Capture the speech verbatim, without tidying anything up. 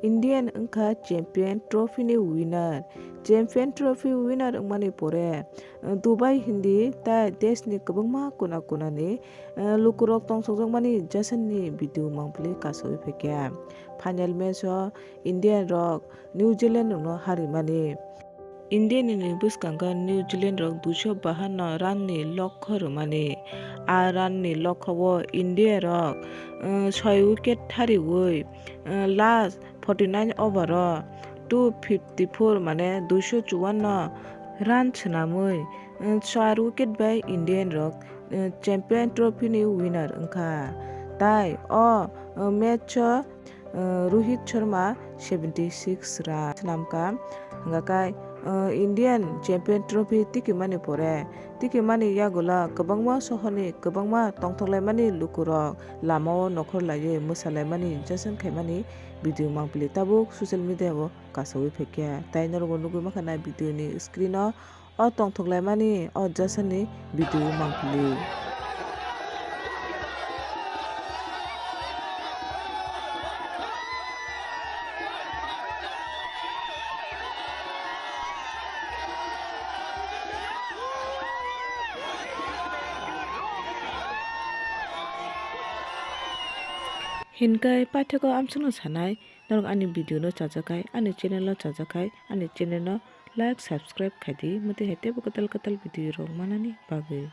Indian wngkha champion trophy ni winner. Champion trophy winner wngmani pore, eh, Dubai hindi tai desh ni kwbangma kona kona ni, eh, lukurok tongsokjakmani jasani video mangpili kasawi phaikha. Final match o Indian rok New Zealand rokno harimani. India ni bwskango New Zealand rok duiso bahanno run ni lokho rwmani. A run ni lokho o India rok, eh, soi wicket thariwi, eh, last forty nine over o two fifty four mane duiso chuanno run swnamwi, eh, char wicket bai Indian rok, eh, champion trophy ni winner wngkha. Tai o, eh, match o, eh, Rohit Sharma seventy six run swnamkha. Hwnkha khe, eh, Indian champion trophy tikimani pore, tikimani yagulo kwbangma sohorni kwbangma tongthoklaimani lukurok lamao nokhorlaiwi mwsalaimani jasani khaimani video mangpili tabuk social media o kasawi phaikha. Tai norokbo nugwi mankha na video ni screen o, o tongthoklaimani o jasani video mangpili. Hinkai paithakgo amsukno sanai, norok ani video no chajakhai, ani channel no chajakhai, ani channel no like, subscribe khaidi, motwi hai teibo kwtal kwtal video rok manani bagwi.